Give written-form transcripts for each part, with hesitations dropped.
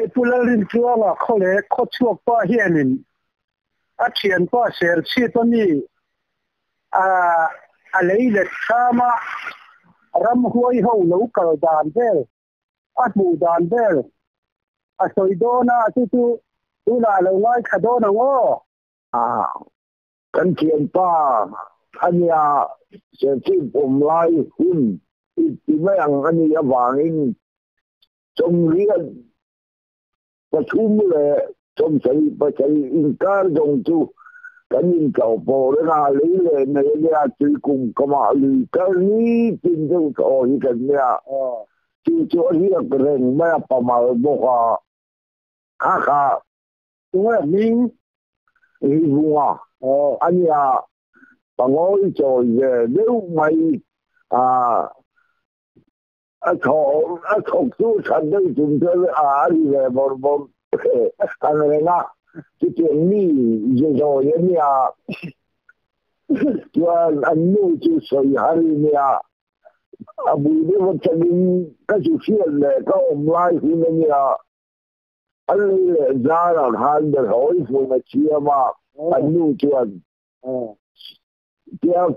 Pu Lalrintluanga khaw leh khawchhuak pa hianin a thianpa Serchhip a mi a lei let hram a, ramhuai ho lo kal dan vel, a hmuh dan vel a sawi dawn a, chu chu tunah a lo ngaithla dawn ang aw. Kan thianpa a nia, Serchhip awm lai hun i ti mai ang a nih avangin 28 leh 27 inkar zawng chu kan intlawh pawh reng a, lei leh nei a nia, tui kum kamah lui kal nitin deuh tawh hi kan nia, chu chu a riak reng mai a, pamal bawk a, kha kha. Tunge hming? Rivunga a nia, pangawi chawi ve deuh mai a. A thawh a thawk chu that deuh chung chuan a ri ve bawrh bawrh ang reng a, chutiang mi ze zawi a nia chuan an nu chu sawi har i nia, a bul deuh atangin ka zu hriat leh ka awm lai hun a nia, an lei leh zarah khan berhawi fun a siam a, an nu chuan Tiang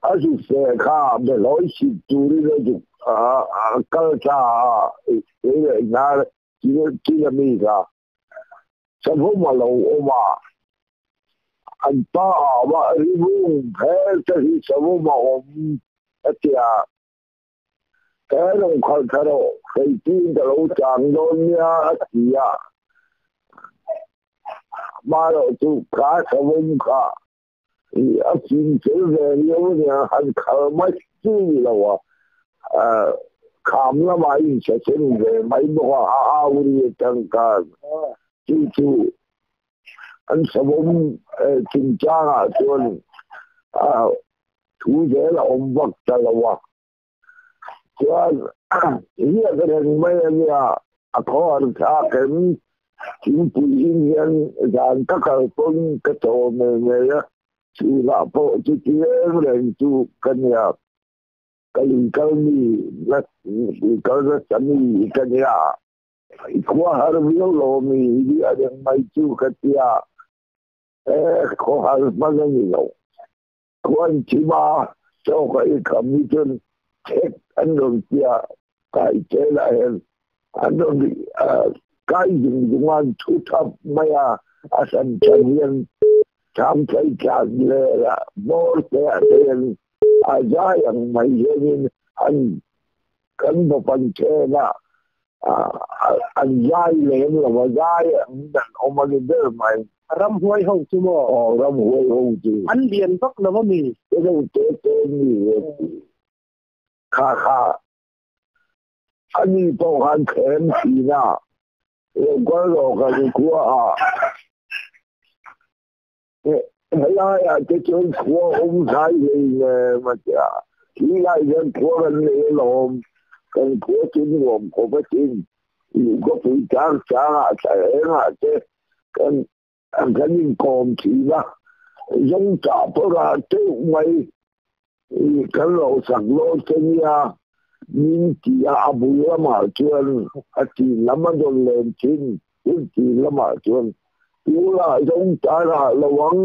a zuk feh kha behlawi sik turin a zuk a kal ta a, kei leh hnar thil a mi kha savawm a lo awm a, an pa ah mah rivung phel te hi savawm a awm a tia, he rawn khalh thla rawh, hreitin ka lo chang dawn nia a ti a, amaherawhchu kha savawm kha A chin fel ve riau a nia, han khal mai chu ni lo a, kham lamah a insasen ve mai bawk a, a au ri atang khan chu chu an savawm chungchangah chuan thu zel a awm vak ta lo a, Chuan hiak reng mai a nia, a khawhar thlak em? Thingpui in hian zan ka kal pawn ka chaw ngei ngei a, chhunah pawh chuti reng reng chu ka nia, ka lui kal mi lui kal nasa mi ka nia, i khuahar viau lo mi i riah reng mai chu ka tia, e khawhar hman a ni lo. Khuan thim a, chaw ka ei kham hi chuan thek an rawn tia kai tel ah hian an rawn kai zung zung a, an thu thap mai a, a hran hran hian tham thei tlan leh a bawr te ah te hian a zai ang mai hianin an kan bawp an then a, an zai lem lo a, zai ang in an awm a ni ber mai. Ramhuai ho chu maw? Aw, ramhuai ho chu. An lian vak lo a mi? Te deuh te te an ni ve ti. Kha kha a ni pawh khan thlem thin a, lo kal rawh ka ni khua ah. Helaiah te chuan khua awm zai hlei em a ti a, Thlilai hian khua kan nei alawm, kan khua chu nuam khawp a tin, luhkapui tlang changah thla engah te kan kan inkawm thin a, zawngtah pawh rah teuh mai kan lo sak dawn che nia min ti a, a bul lamah chuan a tin lam a dawn len thin, hun tin lamah chuan tunah zawngtah rah lo ang,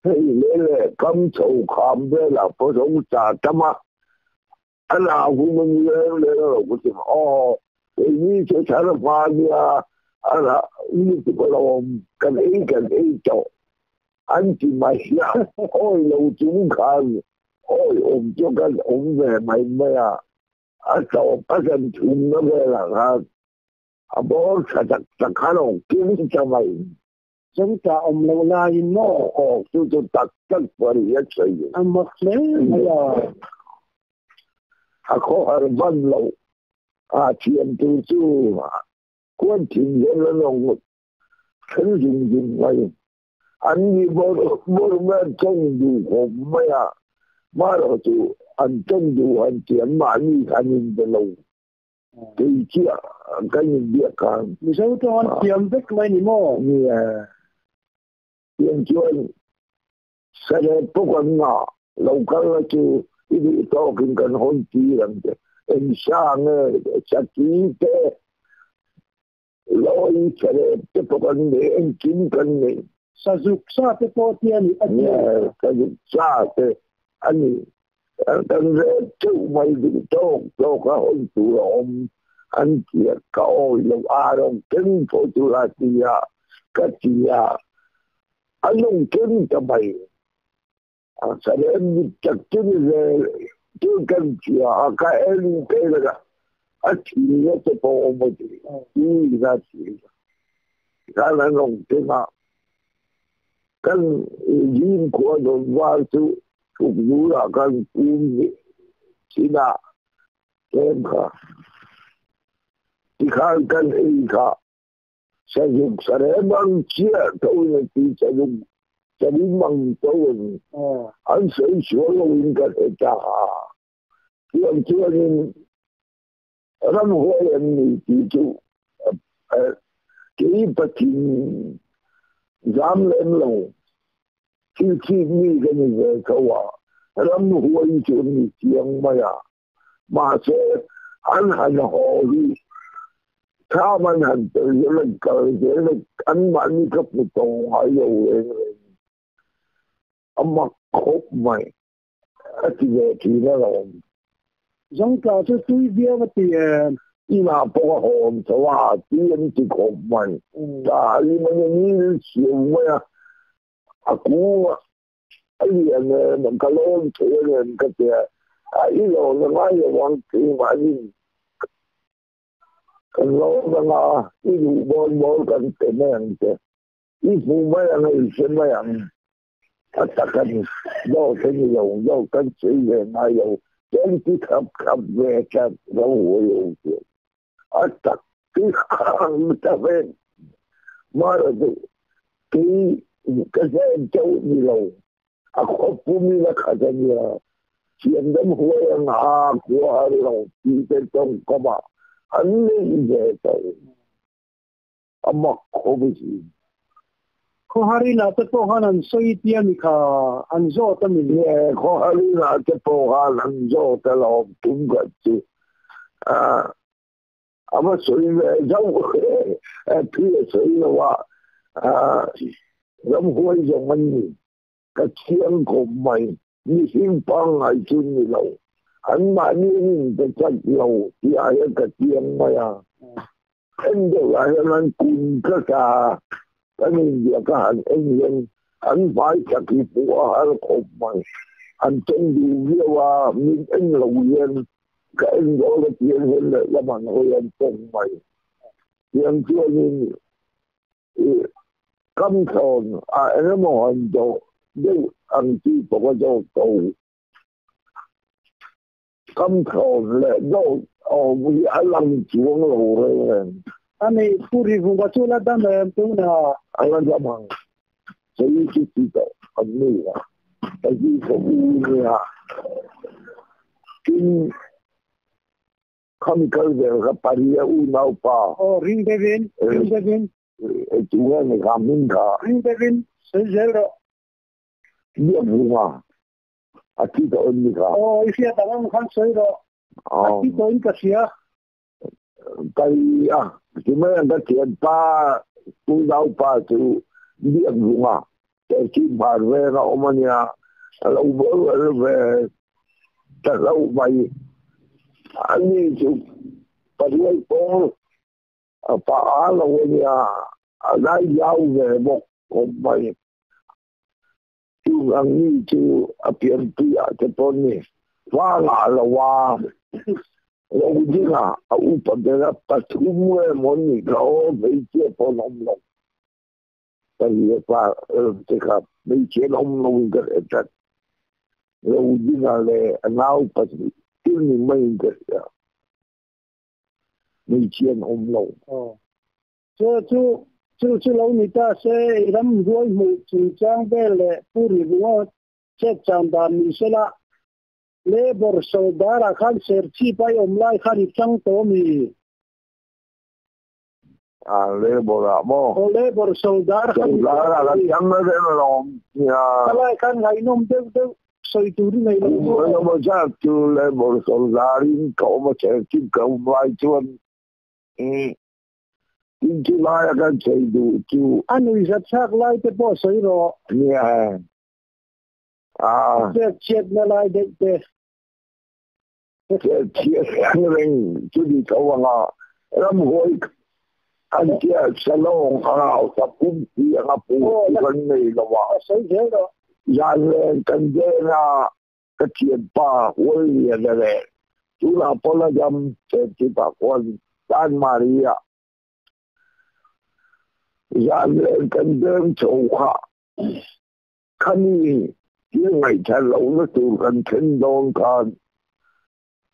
hei le leh kam chho kham velah pawh zawngtah tam a, a lah hun a ni reng reng lo ka ti aw, keini chu thar hma nia a rah lutuk alawm kan ei kan ei tawh. An ti mai a, awi lo chung khan awi awm chu kan awm ve mai mai a, a tawp a kan thumna velah khan a bawr tha tak tak kha lo kim ta mai. Chawngtah awm loh laiin maw? Aw, chu chu tak tak pawh a ni a sawi. A mak hle mai a. A khawhar van loh a thiam tur chu khuan thin hian an awm Then zung zung mai. An ni bawrh bawrh mai an tawng duh khawp mai a, marawh chu an tawng duh han ti an mahni khan in be lo kei chiah kan in biak khan. Mizo tawng an thiam vek mai ni maw? Nia, tiang chuan sarep pawh kan ngah lo kal la chu i duh tawkin kan hawn tir ang che. Engsa nge Saki te? Lawi sarep te pawh kan nei, engkim kan nei. Sazuk sa te pawh ti a ni a ti a. Sazuk sa te a ni. Kan rep theuh mai duh tawk tawk a hawn tur a awm an ti a, ka awi lo a rawn keng pawh tur a ti a, ka ti a, a lung keng ta mai. A sarep dik tak chu ni ve chu kan hria a, ka en phei leh a, a thihna te pawh awm a ti, tuina thihna. Tikhan an rawn keng a, kan zing khua dawn var chu chhuk zurah kan kum thin a, tlem kha. Tikhan kan ei kha. Sazuk sarem ang chiah tho in a ti, sazuk sarim ang tho a ni. An sawi sual lo in ka hre ta a. Chuan chuanin ramhuai an ni tih chu kei Pathin zam lem lo thil chik mi ka ni ve tho a, ramhuai chu an ni chiang mai a. Mahse, an han haw hi thlam an han tel zel a, kal zel a, anmahni ka hmu tawh ngai lo reng reng. A mak khawp mai, a ti ve thin alawm. Zawngtla chu tui viau a ti em? Inah pawh a hawn tho a, tui an ti khawp mai. Tah hi mawni nil siau mai a, a kung a. A lian em, ka lawm thei a lem ka tia, a i lawm a ngai lo ang keimahnin kan lawm anga i duh bawl bawl kan pe mai ang che, i hmu mai ang a i hre mai ang, a tak a ni, dawt a ni lo, dawt kan sawi ve ngai lo, tlem ti khap khap ve tlat ro huai ho chuan a tak ti khang ta ve mara chu kei ka hnen chauh ni lo a khawpum in a khat a nia thiam dam huai ang a khua har lo tih te tawngkam ah an neih ve tho a mak khawp a si. Khawharin ah te pawh khan an sawi tia mi kha an zawt a mi le? Nge khawharin ah te pawh khan an zawt a lawm tum khat chu a va sawi ve zauh phi a sawi lo a ramhuai zawng an ni ka thiang khawp mai mihring pangngai chu ni lo anmahni an inpe chat lo tih ah hian ka chiang mai a. En deuh ah hian an kun tlat a, kan inbiak ka han en hian an hmai chak hi hmuh a har khawp mai. An tawng duh viau a, min en lo hian ka en dawn a pian hian lehlam an hawi an tawng mai. Tiang chuanin i kam thlawn a engemaw han zawh deuh ang chi pawh ka zawk tho. Kam thlawn leh dawt awm hi a lang chuang lo reng reng. A ni, Pu Rivunga chu la dam em tunah? A la dam ang, sawi chu ti tawh kan ni a, ka zi ka u nia. Tin, khami kal vel kha Paria unaupa. Aw, ring deuhin, ring deuhin. Tunge ni kha hming kha? Ring deuhin, sawi zel rawh. Biakvunga. A thi tawh em ni kha? Aw, i hriat ang ang khan sawi rawh. A thi tawh in ka hria. Kai a, chu mai ang ka thianpa unaupa chu Biakvunga Terchhip hmar veng a awm a nia, a lo boral ve ta hlauh mai. Ani chu Paruai pawl a pa a lo a nia, a dai zau ve bawk khawp mai. Chung ang mi chu a pianpui ah te pawh ni vang ah lo a lo ding a, a upa ber a pathum nge maw ni kha aw hmeichhia pawh an awm lo pahnih pa te kha hmeichhia an awm lo in ka hre tlat lo ding a leh a nau pahnih thil ni mai in ka hria hmeichhia an awm lo. Chu chu chu chu lo ni ta se, i ram hnuai hmuh chungchang vel leh Pu Rivunga chet chan dan ni sela, Labour Sawdar-ah khan Serchhip a i awm lai khan i chang tawh a mi? A, Labour-ah maw? Aw, Labour Sawdar khan i chang tawh a mi? Sawdar-ah ka chang na reng alawm, nia. Ka lai khan ngaihnawm deuh deuh sawi tur i nei lo maw? Kum engemaw zat chu Labour Sawdar-in ka awm a, Serchhip ka awm lai chuan. Tin chu laia kan sawi duh chu. A nuihzat thlak lai te pawh sawi rawh. Nia. A. Chet chhiatna lai daih te. Chet chhiat reng chu ni tho ang a. Ramhuai an tia salawng ang a hausa pumpi ang a pu chu kan nei lo a. Sawi zel rawh. Zan len kan zen a ka thianpa Hualliana leh tunah pawh la dam Chhemchhipah khuan San Maria zan len kan deng chho kha khami thil ngaihthat lohna tur kan thlen dawn khan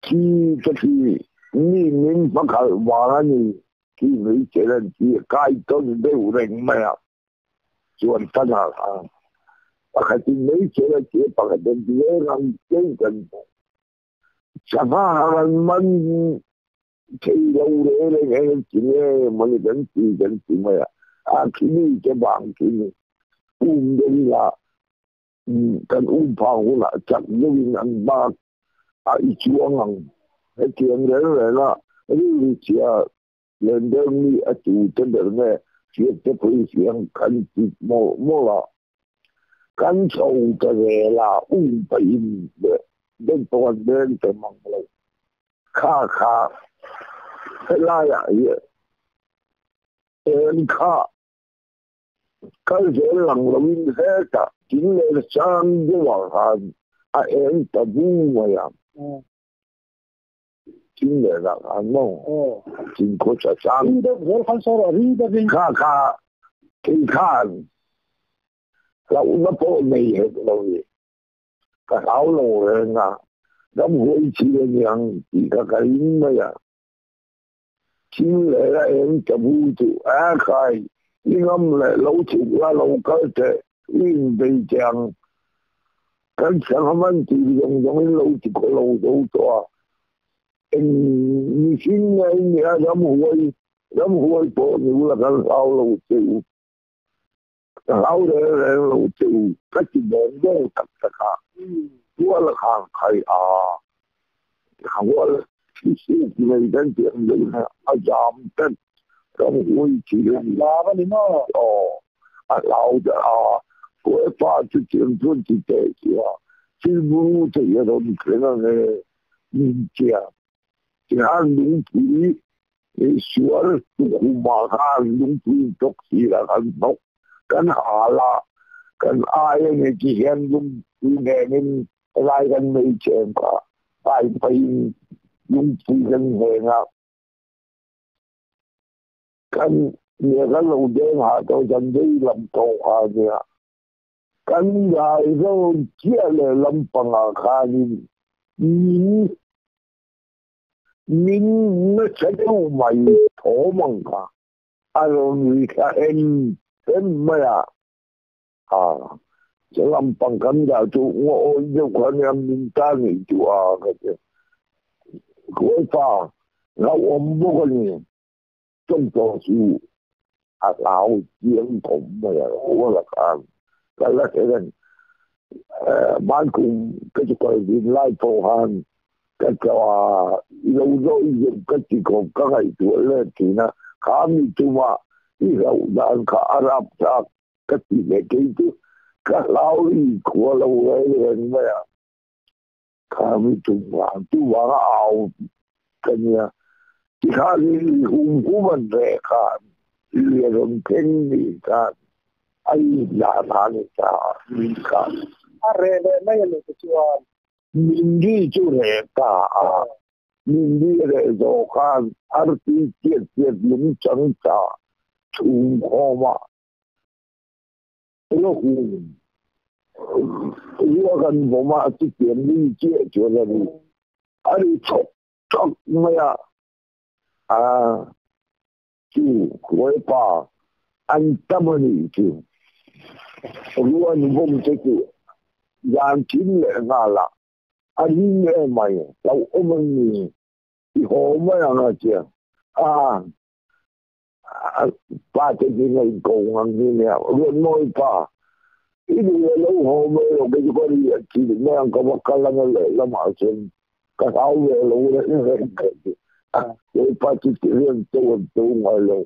thi ka thi mi min hmakhalh vang a ni tih mai chen an ti a kai tawn deuh reng mai a. Chuan ka hna kha pakhatin mai chen a ti a pakhatin leng ang deuh kan hmu. Sangha kan man thei lo reng reng eng ti nge mawni kan ti kan ti mai a, a khimi te vang khi ni um deuh ila kan um phak hunah chak deuhin an bak a i chuang ang. Hetiang reng renga rilru chhia len deuh mi a tu te ber nge hriat te pawh i hriang kan ti mawlh mawlh a. Kan chho ta zel a, um pahin leh deuh pawh an deng ta mang lo. Kha kha helaiah hian eng kha kal zel lang loin hetah thing leh sang deuhah khan a eng ta bu mai a. Thing leh lah khan maw thing khawsa sang kha kha thei khan hlauhna pawh nei hek lo i ka hlau lo reng a, ramhuai chi a niang tih kha ka ring mai a. Thing leh a eng ta bu chu a khai i ngam leh lo chhuk la lo kal teh i inbei teh ang. Kan sangha man tih zawng zawngin lo ti khaw lo zo tawh a, eng mihring nge i nih a ramhuai ramhuai pawh ni ula kan hlau lo che u. Ka hlau reng reng lo che u ka ti bawng bawng tak tak a, hual khang khai a, hual thisuk nei kan tih ang deuh hian a zam tlat, ram huai thil a ni. Hlau a ni maw? Aw, a hlau ta a, Huaipa chu tiang chuan ti teh si a, thil buru te hi a rawn thleng ang e, min tia. Tihan lungpui Sual tukhumah khan lungpui tawk sirah kan hnawk, kan hal a, kan ai a ni ti hian lungpui ngenin lai kan nei chem kha ai pahin lungpui kan ngheng a, kan nia kan lo deng hah tawh zan vei lam tawh kha a nia. Kan dai zo chiah leh lampangah khanin min Min nasa deuh mai thawm ang kha a rawn ri thla em em mai a, a che lampang kan dah chu ngaw awi deuh kha nia min ta ngei chu a ka ti. Khuaipa hlauhawm bawk a ni, chawngtawh chu a hlau chiang khawp mai a, huala khan ka la hre reng. Hmankum ka chu kal din lai pawh khan ka tlo a, i lo zawh i zuk ka ti khawp ka ngaihtuah let thin a, kha mi chungah i hlauh dan kha a rap thlak ka ti leh kei chu ka hlau ri khua lo reng reng mai a. Kha mi chungah chuvanga au ka nia, tikhan i hum hum an reh khan i rawn thleng ni khan a inhlan a ni ta ni khan. A reh leh mai a ni te chuan. Minri chu reh ta a, minri reh zawh khan artui chiat chiat lung chang ta chhum khawm a. Rawhung rua kan vawm a, chutiang mi chiah chuan a ri a ri chhawk chhawk mai a, a chu Khuaipa an tam a nih chu. Rua an vawm te chu zan thim leh nghal a, a ring em mai, hlauhawm an ni, i haw mai ang a tia, a Pa te chu ngaih ko ngang hi nia, Ruatmawi pa, i duh leh lo haw mai rawh, kei chu ka ri a thi duh mai ang, ka va kal anga lehlamah chuan ka hlau ve lo reng reng ka ti. Bawipa chu ti hian to an to ngai lo.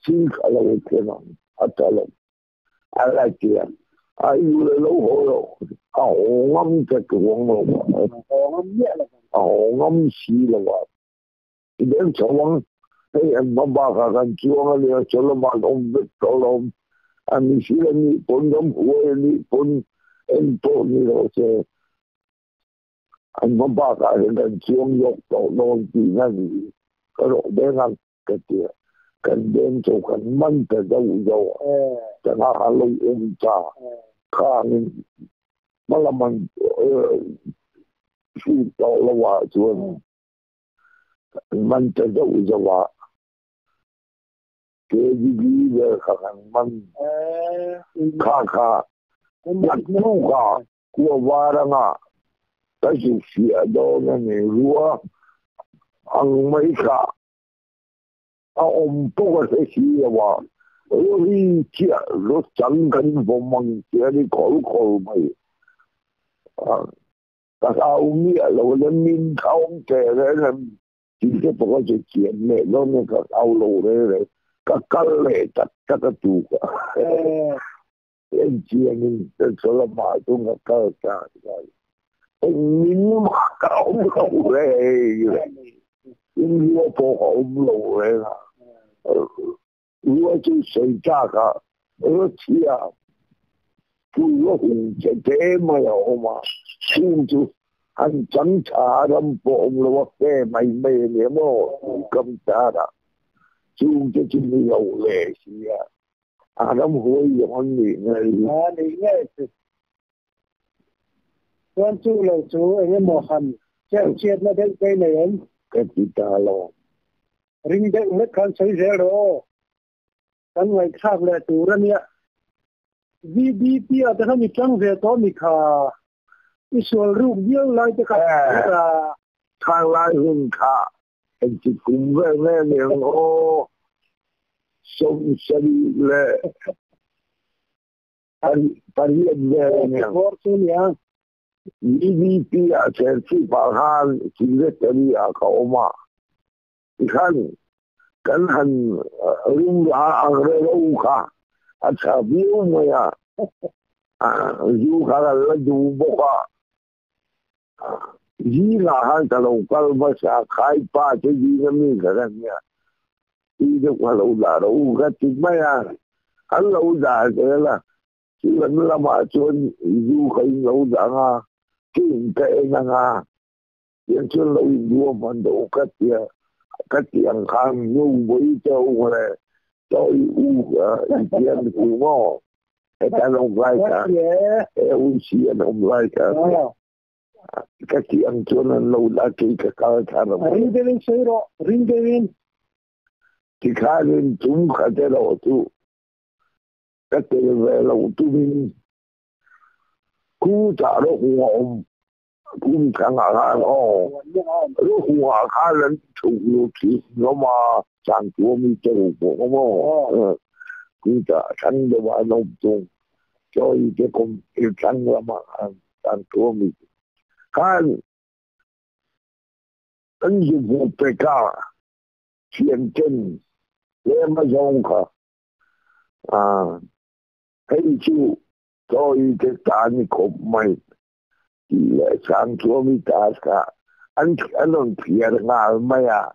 Thil kha lo thleng ang a ta lo. A la ti a, a u le lo haw lo, a haw ngam ta chuang lo a, a haw ngam si lo a. I deng chho ang, hei an hma bakah kan chuang a nia, Solomon awm vek tawh lo, a mihring a nih pawn ramhuai a nih pawn eng pawh ni rawh se. An hma bakah hian kan chuang zawk tawh dawn tihna a ni. Ka rawh deng ang ka ti a, kan deng chu kan man ta zauh zauh a, changah a lo awm ta. Khangin hma lam an hrut tawh lo ah chuan kan man ta zauh zauh a, KGB ber kha kan man kha kha naktuk ah Khua var anga ka zuk fiah dawn a ni. Rua ang mai kha a awm pawh ka hre si lo a, ri chiah ro chang kan vawm ang chiah a ni khawl khawl mai. Ka hlau miah lo a, min khaum teh reng em tih te pawh ka zuk chian leh dawn a, ka hlau lo reng reng. Ka kal leh tak tak a tuk a. Enchiangin petrol lamah chuan ka kal ta a Engmin mah ka awm lo reng reng. Inrua pawh ka awm lo reng a. Rua chu sawi tlak a, Rawchhia chu rawhung che te mai a awm a, chung chu han chang tha a ram pawh awm lo a fe mai mai a nia maw kam tar a, chung te chu ni lo leh si a. A ram huai zawng an nih ngei. A nih ngei chu. Chuan chu lo chu eng emaw han cheu chhiatna deuh te nei awm. Ka ti ta lo. Ring deuh hlek khan sawi zel rawh aw. Kan ngaihthlak leh tur a nia. VDP ah te khan i tang ve tawh mi kha. I sual ruk viau lai te kha. Thang lai hun kha Engtik kum vel nge ni ang aw? 78 leh pariat vel a ni ang. VDP ah Serchhip ah khan Secretary ah ka awm a, tikhan kan han rum la ang rero kha a tha viau mai a, zu kha kan la duh bawk a. Zingah khan ka lo kal hmasa a, khai pa te zinga mi kha ka nia, tui deuh kha lo dah rawh u ka ti mai a, an lo dah zel a, chu lam lamah chuan zu kha in lo dah ang a, film ka en ang a, tiang chuan lo inbuam han rawh u ka ti a, ka ti ang khan nu vawi te u leh tawi u kha intiang ni ku maw? Heta an awm lai kha, he UC an awm lai kha ka tih ang chuan an lo la kei ka kal thar a. Ring deuhin sawi rawh, ring deuhin. Tikhanin tum khat erawh chu ka tel ve loh tumin khutah rawh a awm kum thangah khan aw rawhungah khan an chhuk lut thin hlawm a, Sangtuami te ho pawh kha maw khutah thlang deuhah an awm thung, Chawi te kawm thlang lamah khan Sangtuami te khan an zu hmuh pek a, thianten tlem a zawng kha hei chu Chawi te ta ni khawp mai. Tih leh Sangthuami ta kha an an rawn phiar nghal mai a,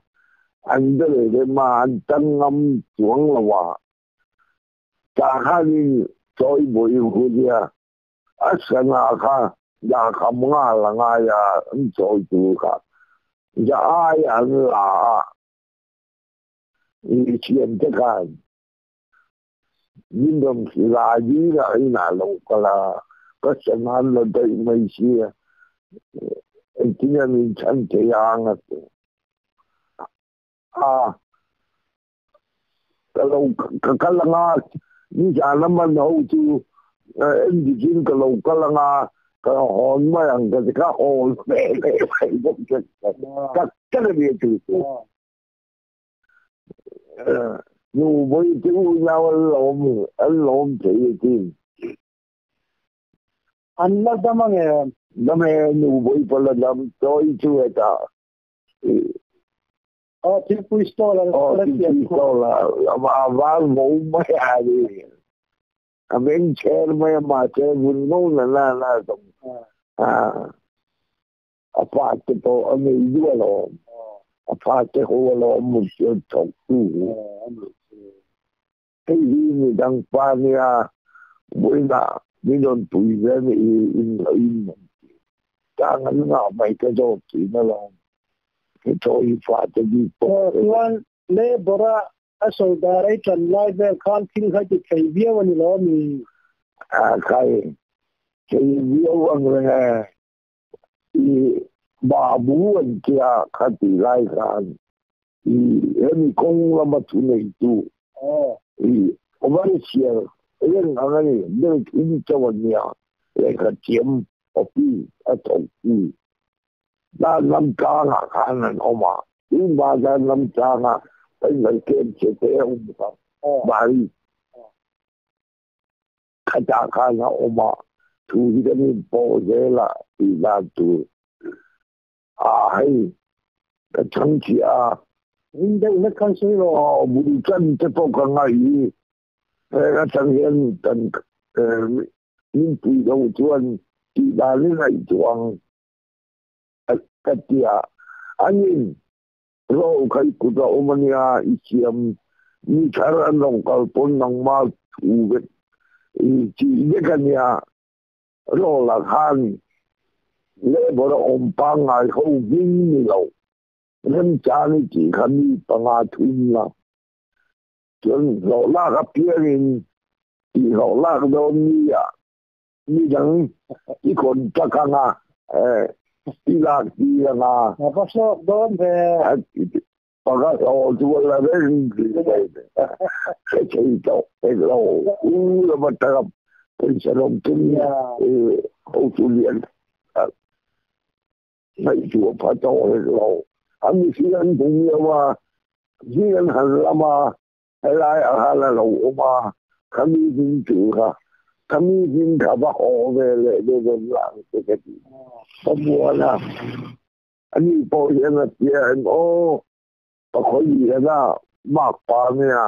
an bel rem a, an tan ngam chuang lo a. Tah khanin chawi bawi huria a sana kha dah kham nghal a ngai a, an chawi tur kha za ai an la a, mi thiamte khan Min rawn la dil a inah lo kal a, ka sana an la daih mai si a, engtin nge min chhan thei ang a ti a, ka lo ka kal ang a, nizan a man ho chu endikin ka lo kal ang a, ka hawn mai ang ka ti, ka hawn ve leh mai bawk tak tak a ni a chu chu. Nu vawi te unau an lawm an lawm thei a tin. An la dam ang em? Dam e, nu vawi pawh la dam, chawi chu hetah. Aw thingpui stall a Aw thingpui stall a a val mo mai a ni. A meng cher mai a mahse vun ngo na na na zawng a a pa te pawh a nei duh alawm. A pa te ho alawm mut chuan thawk tu. Hei hi midang pa nia vawiinah min rawn pui ve a nih hi in lo in an ti. Tang an ngah mai ka zawt thin alawm. Hethawh hi fate bik pawh ka Chuan Labour-a a sawdar ei tan lai vel khan thil kha ti thei viau a ni lo mi? A khai thei viau ang reng e. I babu an tia kha ti lai khan i hemi kawng lama thu neitu i overseer reng ang a ni ber thum chauh an nia lehkha thiam office a thawktu dan lam tlangah khan an awm a tunhma dan lam tlangah paihmai tlem che te a awm kha bari Khatah khan a awm a, thu hi kan inpawh zel a tih dan tur a hei ka chhang chiah a. Ring deuh hlek khan sawi rawh. Aw bul chan te pawh ka ngaih hi heng atang hian kan min pui lo chuan tih dan i ngaihtuah ang ka ti a, anin Ro kai kut a awm a nia, i siam mi thar an rawn kal pawn nangmah thu vek i tih vek a nia. Ro la khan labour a awm pangngai ho hming ni lo, remchang i tih kha mi panga thum la. Chuan hlawh lak apiangin tih hlawh lak dawn mi ah Mi dang i contact anga i lak tir anga. A va hlawk dawn ve. Pakhat hlawh chu a la reng tih mai hre thei tawh hek lo. U lama taka pawisa rawn tum hotu lian ngaihtuah pha tawh hek lo. A mihring an hmu miau a, hming an han lam a, Helai ah khan a lo awm a, khami hming tur kha, khami hming kha va haw ve leh deuh dawn lang che ka ti. Ka buan a, ani pawh hian a tia em aw, ka khawi hian a mak pa nia,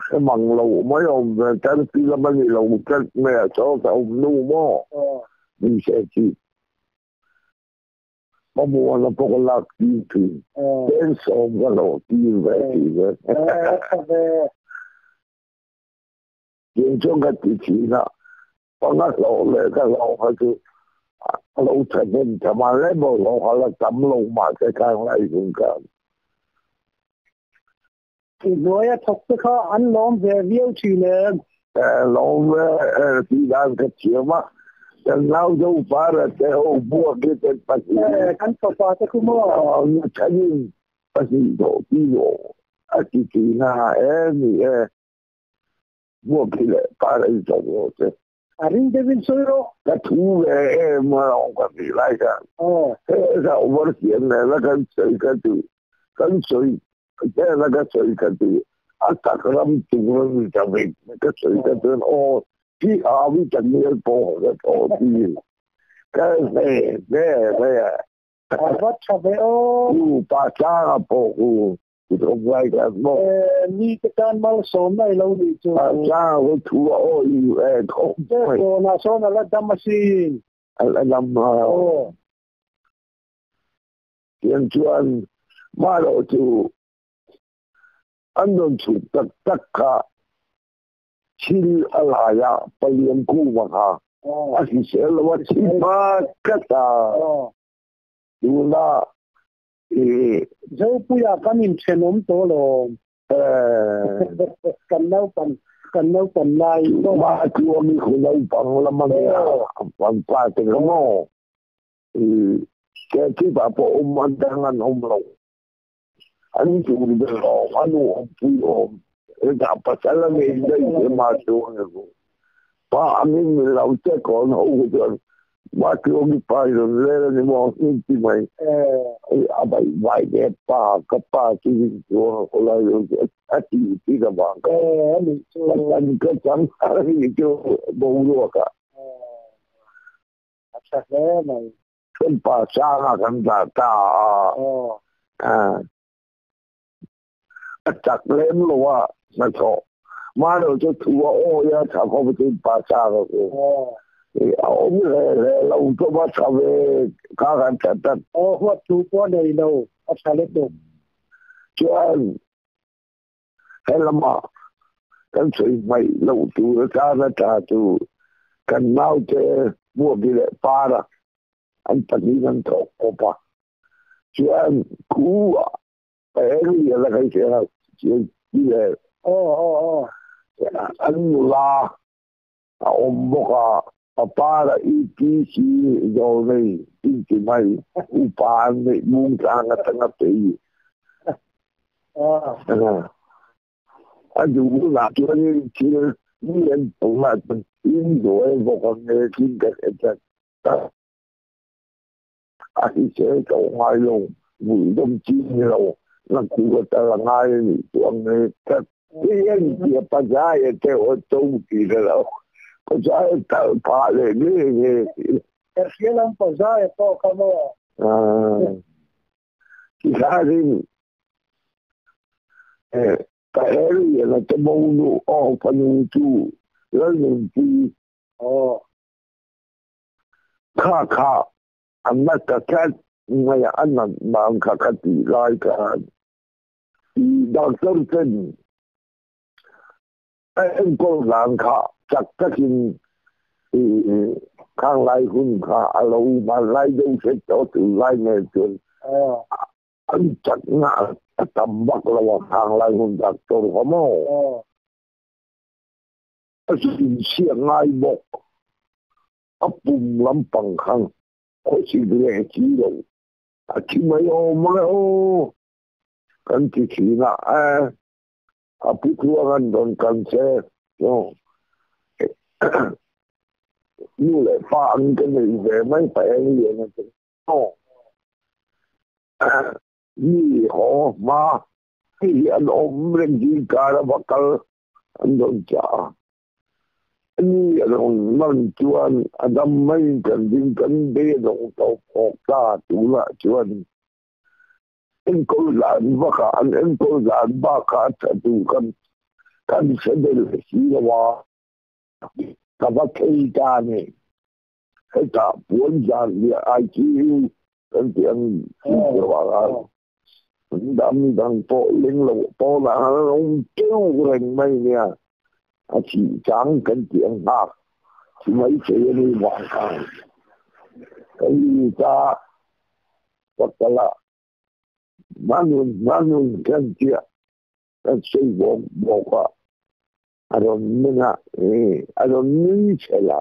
hre mang lo mai awm ve, Turkey lam a ni lo tlat mai a, saw ka awm nu maw, ni se chi. Ka muan a pawh ka lak tir thin. Pen sawm ka hlawh tir ve ti ve. Tiang chuan ka ti thin a, panga hlawh leh ka hlawh kha chu a lo thahnem tham a, lemo hlawh kha la tam lo mahse khang lai hun khan. I hnuaia thawk te kha an lawm ve viau thin em? Lawm ve tih dan ka thiam a, kan nau zo para te ho buak hi ten pahnih. Kan fapa te khu maw? Thanin pahnih tawh ti maw a ti thin a, e ni e, buak hi leh para hi chawk rawh se. A ring deuhin sawi rawh. Ka thu ve em alawm ka tih lai khan. He ka overseer nena kan sawi ka ti, kan sawi nena ka sawi ka ti, a tak ram tur a ni ta vek ka sawi ka chuan aw ti au i tak ngial pawh ka thaw ti ka hne hne mai a. A va tha ve aw. U pa tlanga pawh u Mi te tan malsawmna i lo nih chu. Tawnah sawn a la dam asin. A la dam a. Tiang chuan marawh chu an rawn chhuk tak tak kha thil a lai a, palian kuma kha a hrisel lo a, thi hma tlat a. Tuna i. Zopuia kan inthenawm tawh alawm. Kan naupan kan naupan lai. Mah chuan i khu naupang lam a nia an pa te kha maw i Kechip ah pawh awm a dang an awm lo an tur ber awm a nu awmpui awm hetah pasal a nei daih che mah chuan i khu Pa angin min lo check awn ho kha chuan Matluangi pa i rawn lel a ni maw min ti mai. A baih vai ve pa ka pa chu rin chuang a khaw lai lo chu a ti thin avang kha ka chan ka chang a ni chu boruak ah. A tha hle mai. Kan pa sanga kan dah ta a. A chak lem lo a hnathawh mahlo chu thu a awi a tha khawp chu pa sa ka ku a awm hle hle lo chu va tha ve kha kan tha tat. Aw huat thu pawh nei lo a tha lutuk. Chuan he lama kan sawi hmaih loh tur atana tha chu kan naute Muabi leh Para an pahnih an thawk kawp a chuan khu ah Eng la kai che a chi le aw aw aw an nula a awm bawk a papa la EPC zawl nei inti mai upa an neih mung tlang atanga pei a duh hunah chuanin thil mi an tawng ah chuan in duai bawk ang e thin ka hre tlat ta. A hrisel tawh ngai lo, vuidawm chi ni lo, na khuh a tal a ngai a nih chu ang e tlat. Hei an tia Pazaia te aw to ti ta lo, Pazaia tal phah leh nge nge ti. Ka hria lam Pazaia pawh kha maw? Tikhanin ka Harry-a te bo nu aw fanu chu Lalnunpuii. Aw. Kha kha a na ta tlat mai a, a nat dan kha ka tih lai khan i doctor ten a enkawl dan kha chak takin i khang lai hun kha a lo hmanlai deuh hret tawh tunlai nen chuan an chakna a tam vak lo a khang lai hun doctor kha maw. A chhinchhiah ngai bawk. A pum lampang khan khawsik leh chi lo a thi mai awm ang e aw kan ti thin a, e a pu tluang an rawn kan che nu leh pa ang ka nei ve mai pa eng lian a ti aw mi haw hma hei hi an awm reng zingkar a va kal an rawn chah a. Ani a rawn man chuan a dam mai kan ding kan bei a dawng tawp awk ta tunah chuan enkawl dan bakah an enkawl dan bakah a tha tur kan kan hre bel si lo a, ka va thei ta a ni. Hetah puan zan leh ICU kan tih ang chi deuh ah khan dam dang pawh ling lo pawnah khan an awm teuh reng mai nia, a thih chang kan tih ang nghak thi mai thei a ni vang khan ka lut a, ka kal a, hmanun hmanun kan tia kan sawi bawk bawk a. A rawn meng a, a rawn nui chhel a,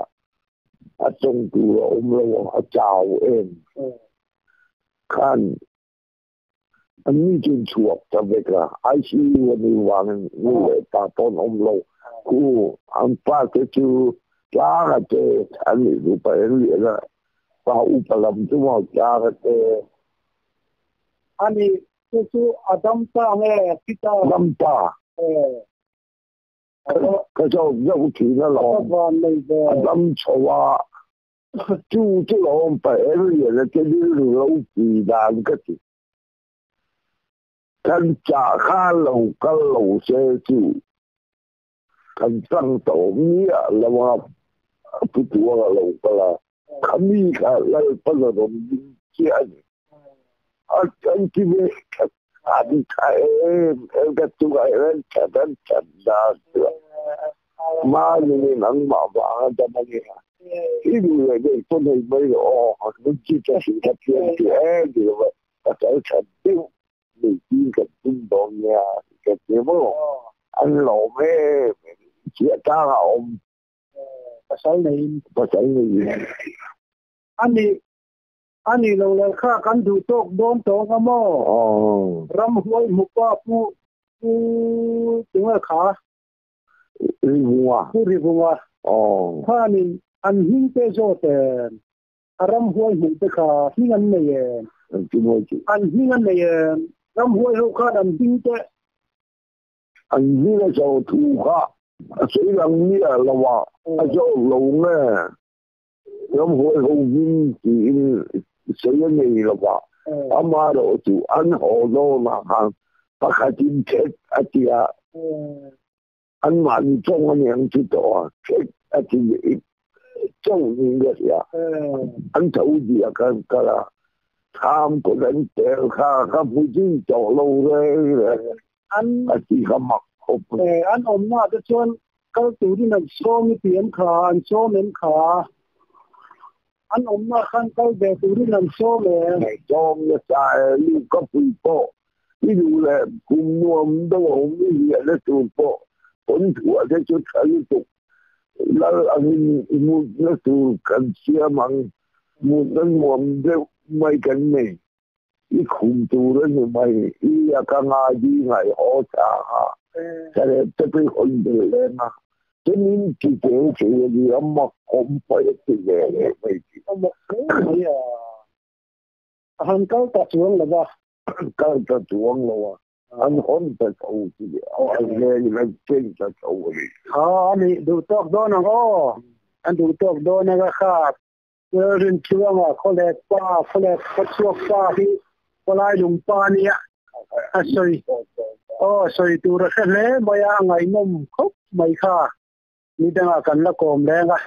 a tawng tur a awm lo a, a chau em khan an ni chu chhuak ta vek a, ICU a nih vangin nu leh pa pawh an awm lo, khu an pa te chu tlanga te an nih duh pa en lian a, pa upa lam chu maw tlanga te. Ani chu chu a dam ta nge thi ta? Dam ta. Ka zawk zawk thin alawm. A dam chho a, chu chu lawm pa Ariel-a te rilru lo pui dan ka ti. Kan chah kha lo kal lo se chu kan chang tawh miah lo a, Pu Tuanga lo kal a, khami kha Lalpan a rawn ding chiah a ni. A kan ti ve khat an tha em em ka chungah hian an that an that dan chu mahni nangmah vang a dam a nia i duh leh deuh pawn hei mai rawh aw min chi ka hrilh kha thiam ti em ti lova pasal that deuh nei tir kan tum dawn nia ka ti maw an lawm em em chhiah tlang a awm pasal neiin pasal neiin a ni A nih loh leh kha kan duh tawk dawn tawng a maw? Ramhuai hmupa Pu Pu tunge kha? Rivunga. Pu Rivunga. Khanin an hming te zawt em? A ramhuai hmuh te kha hming an nei em? An hming an nei em? Ramhuai ho khan an hming te. An hming a zawh thu kha a sawi lang miah lo a, a zawt lo nge? Ramhuai ho hming tiin sawi a nei lo va, Amaherawhchu an haw dawnah khan pakhatin thek a ti a, anmahni tawng a niang chu tawh a, thek a ti chauh niin ka hria. An tho diak an kal a, thlam kawt an tel kha ka hmu zui tawh lo reng reng a ti kha mak khawp mai. An awmnaah te chuan kal turin an sawm i ti em kha, an sawm em kha? An awmnaah khan kal ve turin an sawm em? Sawm nasa e, Luka pui pawh i duh leh kum nuam deuh a awm i hliahna tur pawh pawn thuah te chu tha lutuk. Lal angin i mutna tur kan siam ang, mutna nuam deuh mai kan nei. I khum tur a ni mai, i a ka ngai di ngai haw ta a, ka rep te pawh i hawn belh leng a, chumin ti tel thei a ni a, mak awm paih a ti ve leh mai tih. A mak hle mai a, a han kal ta chuang lo va. Kal ta chuang lo a, an hawn ta tho chi a, an hmel in an cheng ta tho a ni. Ha, a nih duh tawk dawn ang aw, an duh tawk dawn ang a kha. Lalrintluanga khawlek pa, khawlek khawchhuak pa hi khawlai lung pa a nia, a sawi aw sawi tur a hre hle mai a, a ngaihnawm khawp mai kha, nidangah kan la kawm leng a.